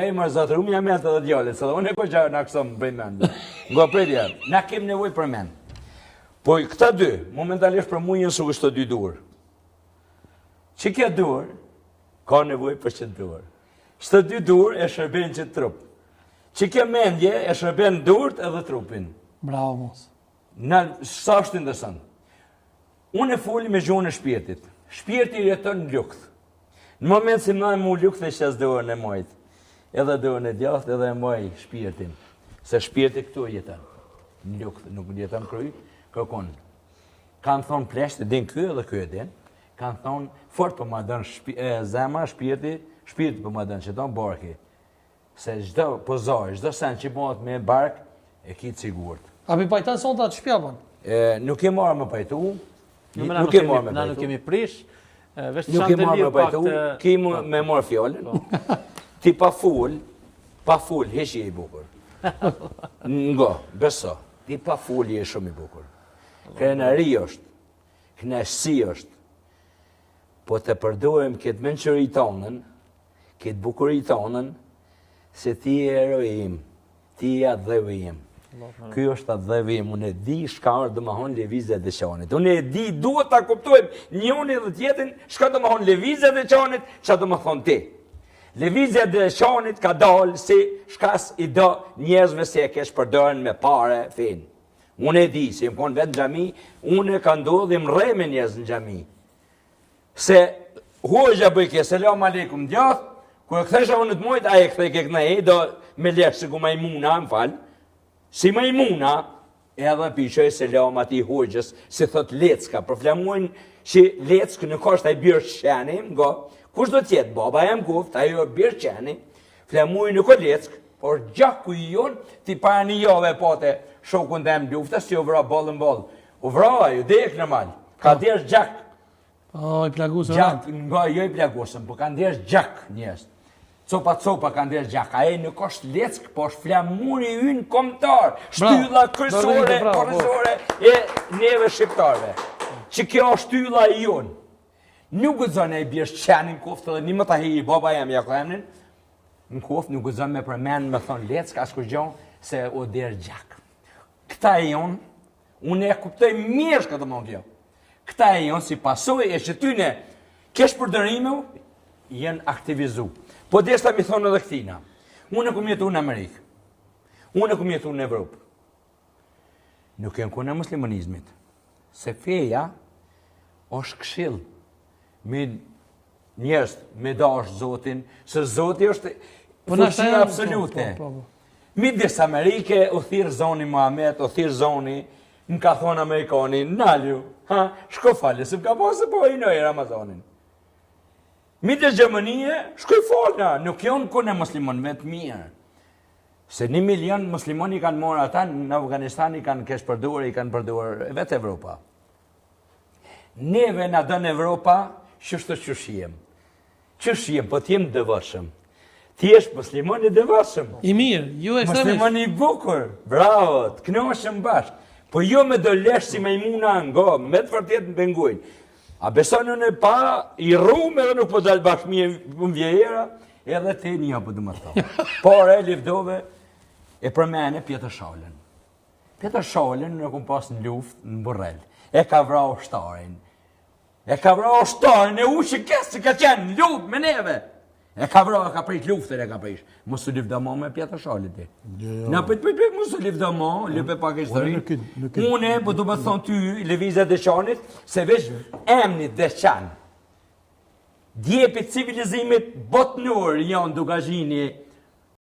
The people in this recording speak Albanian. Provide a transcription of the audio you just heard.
E më zotërum jam edhe dhe djallit, se dhe unë e ko gjarë në kësëm bëj mend. Nga pritja, na kem nevojë për mend. Po këta dy, momentalisht për mu janë su kështu dy dur. Që kjo dur, ka nevojë për qëtë dur. Qëto dy dur e shërben qëtë trup. Që kjo mendje e shërben durt edhe trupin. Bravo, mos. Na, sa është interesant. Unë e foli me gjuhën e shpirtit. Shpirti jeton në lukth. Në moment si më mu lukth e qes dorën e majt. Edhe dorën e djathtë edhe e maj shpirtin. Se shpirti këtu jeton. Në lukth, nuk jeton n'kry, kërkon. Kanë thonë pleqtë, din ky edhe ky e din. Kanë thonë, fort po ma don shpi, e, zemra, shpirti, shpirti po ma don, që don barki. Se çdo pozor, çdo sen që bëhet me bark, e ki të sigurt. A pi pajton sonte atë shpia bën? E, nuk e marrë me pajtu, jo, nuk e marrë me pajtu. Na nuk kemi prish, veç nuk e marrë me pajtu, ki po. me marrë fjalën. Po. Ti pa fol, pa fol, hiç je i bukur. Ngo, beso, ti pa fol je shumë i bukur. Krenari është, knaqësi është, po të përdorim këtë mençuri tonën, Këtë bukuri tonën, se ti je heroi im, ti je atdheu im. Ky është atdheu im, unë e di shka është domethonë lëvizja e Deçanit. Unë e di, duhet ta kuptojmë njëni dhe tjetrin, shka domethonë lëvizja e Deçanit, çka domethonë ti. Lëvizja e Deçanit ka dalë si shkas i do njerëzve si e keqpërdorin me pare fenë. Unë e di, se jam konë vetë në xhami, unë e ka ndodhë, jam rreh me njerëz në xhami. Se hoxha bëjke selam aleikum djath, kur e kthesha unë të majt, ai e kthejke kënej, do me lesh sikur majmuna, më fal. Si majmuna, edhe pi çoj selam atij hoxhës, si thot lecka, për flamurin që leckë nuk është ai bir qeni, ngo, kush do të jetë baba jem kuft, ai o bir qeni, flamuri nuk o leckë, por gjaku i jonë, ti para një jave pote shokun tem luftës, si u vra bollën boll, U vra ai, u dek në mal. Ka po. desh gjak. Po, i plagosur. Gjak, nga jo i plagosur, po kanë desh gjak njerëz. Copa copa kanë desh gjak. Ai nuk është leck, po është flamuri ynë kombëtar, shtylla kryesore, po. kryesore e neve shqiptarëve. Që kjo është shtylla e jonë. Nuk guxon ai bjesh qenin koftë edhe një më ta hej baba jem ja ka emrin. Në koftë nuk guxon me përmend me thon leck as kurgjo se u der gjak. Këta e jonë, unë e kuptoj mirë shka do më kjo. Këta e jonë si pasojë e qëtyne keqpërdorimeve, jenë aktivizu. Po deshta mi thonë edhe këtina. Unë e kum jetu në Amerikë. Unë e kum jetu në Evropë. Nuk jam kundër muslimanizmit. Se feja është këshill. Me njerëz me dash Zotin, se Zoti është po fuqia absolute. Po, po, po. Midis Amerike, u thirr zoni Muhamet, u thirr zoni, më ka thonë Amerikani, nalju, ha, shko falë, se më ka po se po i nëjë Ramazanin. Midis Gjermanie, shkoj falna, nuk janë kundër muslimanëve të mirë. Se një milion muslimon i kanë morë ata në Afganistan i kanë keqpërdorë, i kanë përdorë vetë Evropa. Neve na don Evropa, qështu qysh jem. Qysh jem, po t'jem devotshëm. Ti jesh muslimon i devotshëm. I mirë, ju e ekstremisht. Muslimon i bukur, bravo, të kënaqem bashkë. Po jo me do lesh si majmuna ngo, me të vërtetë më pengojnë. A beson unë pa i rrumë edhe nuk po dal bashkë mirë, më vje era, edhe te një po du më thonë. Por e livdove e përmene Pjetër Shalën. Pjetër Shalën e kum pas në luftë në Burrel. E ka vra ushtarin. E ka vra ushtarin e UÇK-së që ka qenë në luftë me neve. E ka vra, e ka prit luftën, e ka prish. Mos u livdo mo me Pjetër Shalën ti. Jo, jo. Na prit, prit, prit, mos u livdo mo, lype pak histori. Unë, po du me thonë ty, lëvizja e Deçanit, se veç emni Deçan. Djepi civilizimit botnor janë Dukagjini.